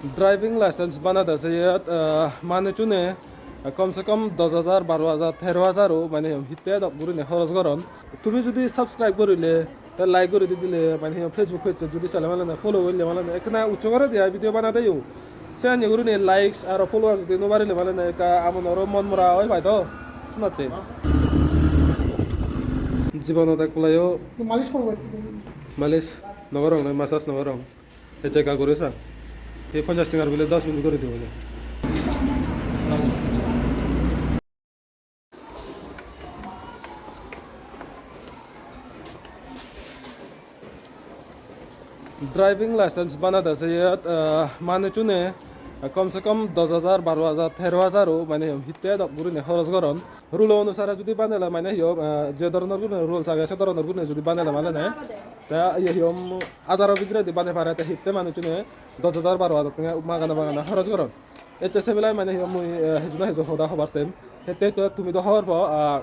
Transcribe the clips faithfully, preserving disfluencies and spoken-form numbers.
Driving license banade se iyot, ah, manuchune kom se kom dos hajar, baro hajar, tero hajar o mane hitte dok gurine horos goron. Tumi judi subscribe gorile, te like guri di dile, mane hi Facebook page judi sele mane follow gorile mane ekkena uccho gore diya video banade yo. Se ani gurine likes aro followers judi no barile mane ekka amonoro mon mora oi pai do. Senotte. Jibonot ek polayo. Malis korbo. Malis no gorong, massage no gorong. Ecche ekka guri sa. Ei ponchash tengar bile dos minute guri dibo je. Driving license banade se iyot, ah, manuchune kom se kom dos hajar, baro hajar, tero hajar o mane hitte dok gurine horos goron. Rulo onusare judi banele mane hi hom, ah, je dhoronor gurine rules age se dhoronor gurine judi banele mane ne, te ye hi hom, hajaro bidiredi bane pare, te hitte manuchune dos hajar, baro hajar tenga magana magana horos goron. Ecche se belai mane hi hom mui, eh, heju na heju hoda hobar sem. Hette to tumi do hobor po, ah,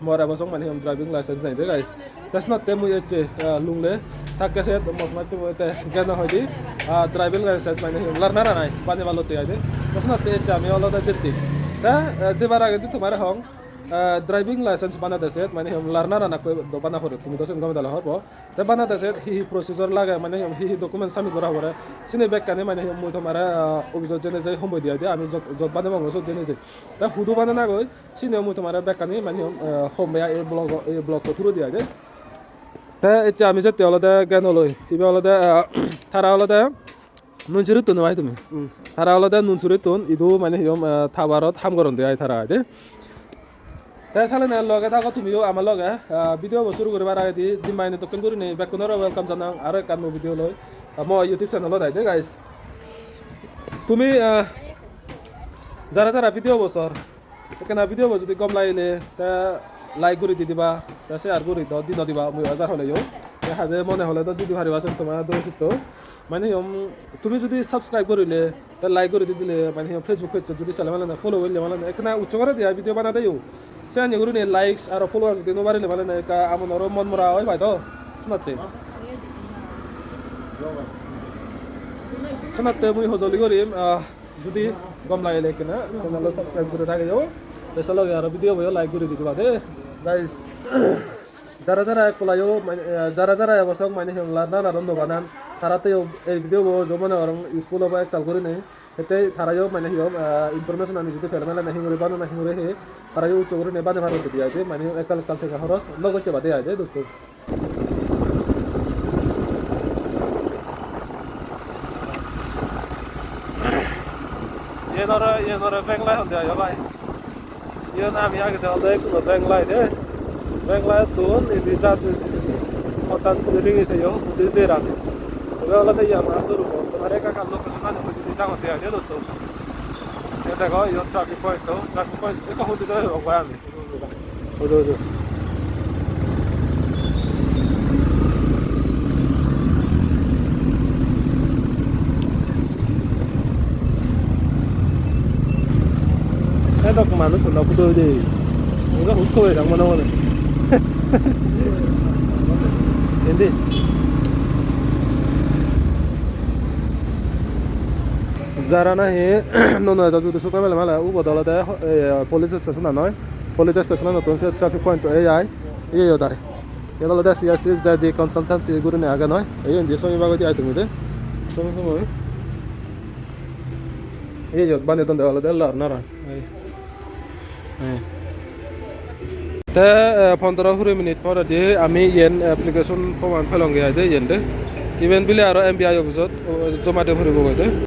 mor ebo song mane hi hom driving license nei de, guys. Te senotte mui ecche, ah, Lunglei thakke se mot matte mui te gyan no hoide, ah, driving license mane hi hom larna ranai bane balotte ai de. Te senotte ecche ami olode jetti. Te, eh, jebar agedi tomare hong, eh, driving license banade se mane hi hom larna ranai koi do bana pore, tumi do sen gome dale hobor po. Te banade se hi hi procedure lage, mane hi hi document submit gora pore, sini bekkani mane hi mui tomare, ah, office-ot jeinei jei hom goi di ai de, ami jot, jot banebong sot jeinei jei. Te hudu banana goi, sini mui tomare bekkani mane hi, ah, hom goi ai, ei vlog, ei vlog-o through di ai de. Te ecche ami jette olode gyan oloi, ibe olode, ah, tara olode Nunsurittun oi tumi. Hmm. Tara olode Nunsurittun, idu mane hi hom, eh, tower-ot ham goronde ai tara ai de. Te salen loge thago tumiyo ama loge, eh, video bo suru guribar agedi dimma ine dokken gurinei bekkunore welcome janang aro ekkan nuo video loi. Eh, mo YouTube channel-ot ai de, guys. Tumi, eh, jara jara video bo sor, ekkena video bo judi gom lagile te like guri di diba, te share guri do di no diba, mui ajar holeyo. Te haje mone hole do di di pariba sen tomar doi sitto. Mane hi hom, tumi judi subscribe gorile, te like guri di dile, mane hi hom, Facebook page judi sele mane follow gorile mane ekkena uccho gore diya video banade yo. Se ani gurine likes aro followers judi no barile mane ekka amonoro mon mora oi pai do. Senotte. Senotte mui hojoli gorim, ah, judi gom lagile ekkena channel-o subscribe guri ragiyo. Te se loge aro video bo like guri di diba de, guys. Jara jara ek polayo, mane, eh, jara jara ebo song mane hi hom larna aro no banan. Taratteiyo ei video bo jo mone gorong useful obo ektal gurinei. Hette tarayo mane hi hom, eh, information ani judi pele mele na hinguri banana hinguri he, tarayo uccho gurinei bane paron judi ai de, mane ektal ektal tenga horos no gocche bade ai de, dosto. Iyen aro, iyen aro Benglai honde ayo bai. Iyen ami agede olode ekkuno Benglai de. Benglai tun indi jat pottan suri degi seyo, undi jer ami. Ibe olode Yamaha showroom, tomare ekka ekka location ani hoi didi jagotte ai de dosto. Ei dego, iyot traffic point to, traffic point ekka hudu jai hobong pai ami. Ojo, ojo. Edok manuj honna photo ude. Ega hukko edok mone mone. Indi. Jara nahi nuo nuo ejo judi suka mele male ubot olode, eh, police station an noi. Police station anottun se traffic point to ei ai. Iye yo dai. Iyen olode C S C Z D consultancy gurinei age noi. Ei indi sobi bagoi di ai tumi de. Sobi sobi. Iye yo bani donde olode lar nara. Ei. Ei. Te, eh, pondro kuri minute poredi ami iyen application form an pelonge ai de iyen de. Iben bile aro M B I office ot, o, joma de puribo goi de.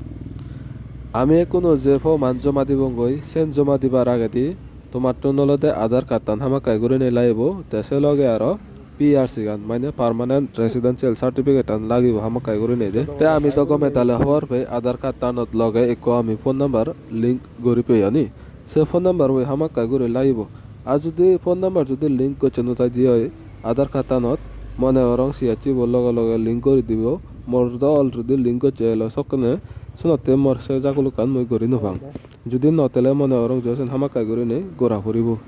Ami ekkuno je form an joma dibongoi, sen joma dibar agedi tomattun olode Aadhaar card tan hamakkai gurinei lagibo, te se loge aro P R C gan, mane Permanent Residential Certificate an lagibo hamakkai gurinei de. Te ami do gome dale hobor pei Aadhaar card tanot loge ekko ami phone number link guri peyoni. Se phone number bo hamakkai guri lagibo. Ar judi phone number judi link gocche no thai de oi Aadhaar card tanot, mone gorong C S C bo loge loge link guri dibo. Mor do already link gocche elo sokkene, senotte mor se jagulukkan mui guri no pang. Judi no tele mone gorong je sen hamakkai gurinei gora puribo.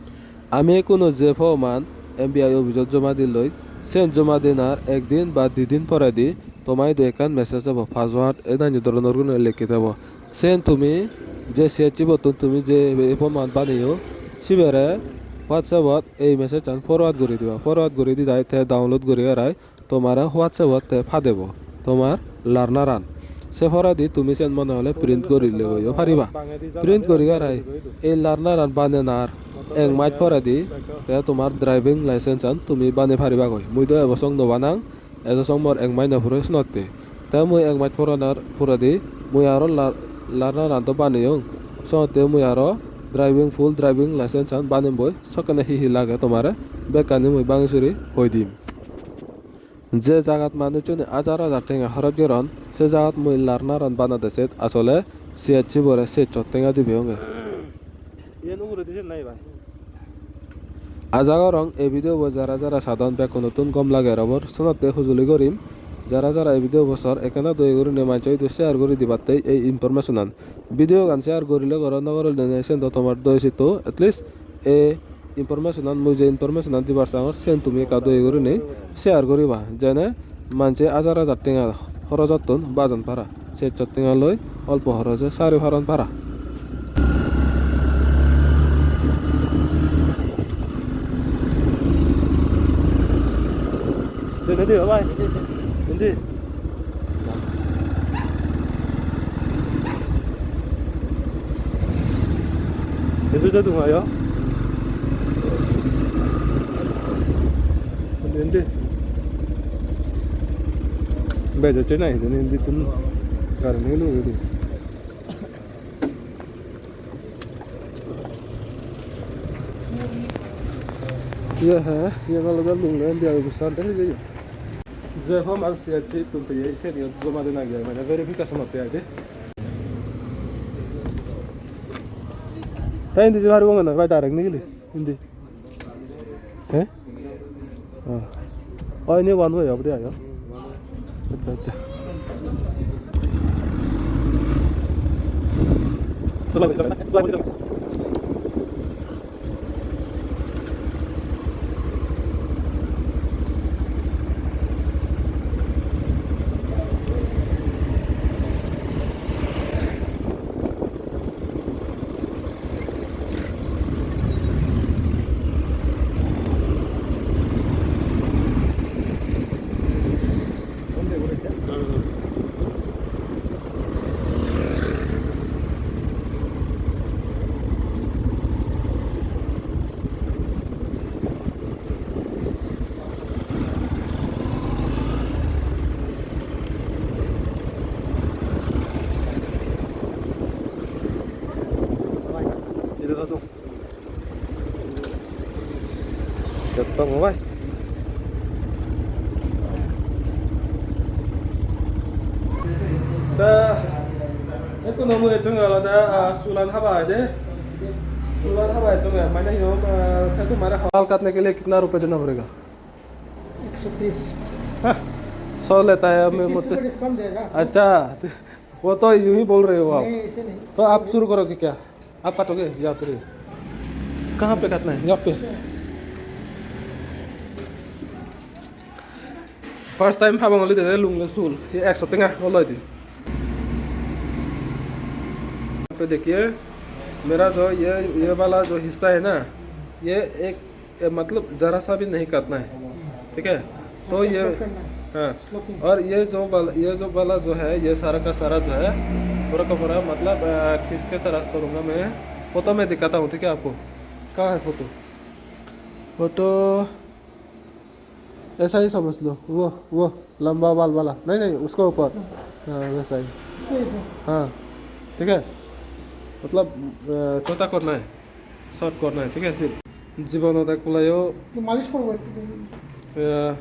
Ami ekkuno je form an M B I office ot joma dilloi, sen joma dinar ekdin ba didin poredi toma idu ekkan message ebo, password, enanyo doronor gurinei lekki thebo. Sen tumi je C H C bottun tumi je ei form-an baneyo, sibere WhatsApp-ot ei message-an forward guri diba. Forward guri didai te download guri arai tomare WhatsApp-ot te padebo tomar learner-an. Se poredi tumi sen mone hole print guri legoyo pariba. Print guri arai ei learner-an banenar ek mas poredi te tomar driving license-an tumi banei paribagoi. Mui do ebo song no banang, ejo song mor ek mas no puro senotte. Te mui ek mas puranar poredi mui aro lar-, learner-an do baneyong. Senotte mui aro driving, full driving license-an banem boi. Sokkene hi hi lage tomare bekkani mui bangi suri hoi dim. Je jagat manuchchune hajar hajar tenga horoj goron, se jagat mui learner-an banade set asole C H C bore sechsot tenga dibe onge. Iyen uguredi sen nahi bai? Aja gorong ei video bo jara jara sadon bekkunottun gom lager obor, senotte hujuli gorim. Jara jara ei video bo sor, ekkena doye gurinei manjo idu share guri dibatte ei information-an. Video gan share gorile goro, no gorile nei, sen do tomar doi sitto, at least ei information-an, mui je information-an dibar sangor, sen tumi ekka doye gurinei share guriba, jene manje hajar hajar tenga horojottun bajon para, sechsot tenga loi olpo horoje sari paron para. Dede, dede, bhai. Indi. Edu jadung ayo. Indi, indi. Bej hocche nahi, indi, indi tun gari nilo indi. Ye he, ye olode Lunglei India Office Center ye. Je form-an C H C tun peye, seni joma dena giyai, mane verification otte aide. Ta indi je paribo na, bhai, direct nigili, indi. He? Oh. Oh, ini one way obode ayo. Accha, accha. Jotto mobile. Ta, ekku no mui ecchonge olode, ah, sulan haba aide. Sulan haba ecchonge, mane hi hom, ah, te tumhare halkat ne ke liye kitna rupiya dena padega? एक सौ तीस। हाँ, सौ लेता है, मैं, तीस मुझसे रुपये डिस्काउंट देगा। अच्छा, वो तो यूं ही बोल रहे हो आप। नहीं, ऐसे नहीं। तो आप शुरू करोगे क्या? आप काटोगे या फिर कहाँ पे काटना है? यहाँ पे। First time habang oli dede Lunglei sul. Ye ekso tenga olo edi. Pe dekhiye, mera jo ye, ye wala jo hissa hai na, ye ek, ये मतलब जरा सा भी नहीं काटना है, ठीक है? तो ये, हाँ, और ये जो वाला, ये जो वाला जो है, ये सारा का सारा जो है, पूरा का पूरा मतलब, अ, किसके तरह करूँगा मैं, फोटो में दिखाता हूँ, ठीक है आपको? कहाँ है फोटो? फोटो ऐसा ही समझ लो, वो, वो लंबा बाल वाला, नहीं, नहीं, उसके ऊपर, हाँ, वैसा ही। हाँ, ठीक है, मतलब, अ, छोटा करना है। Short kor nai, thik ase? Jibonot ek polayo, malish korbo ekku.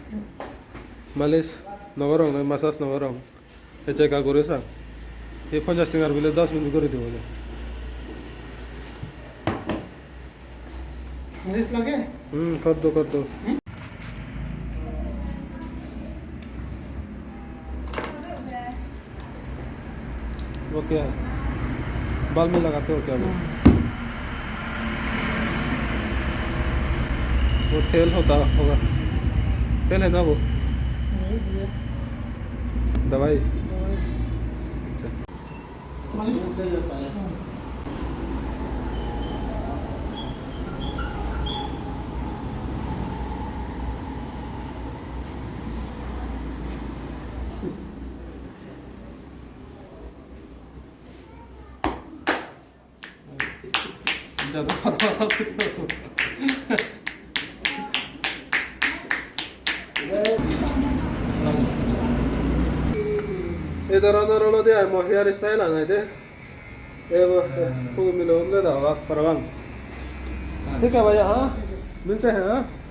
Malish nw gorong, massage nw gorong. Ei jega guri sa. Ei ponjash tengar bile dos minute guri dibo je. Malish lage? Hmm, kor do, kor do. Hmm? वो क्या है? बाल में लगाते हो क्या वो? हाँ। वो तेल होता होगा। तेल है ना वो? नहीं, ये Bye. Acha. Ei dhoronor olode ai mo hair style an ai de. Ei bo, eh, pugu mile unde da, parapang. ठीक है भैया, हाँ? मिलते हैं, हाँ?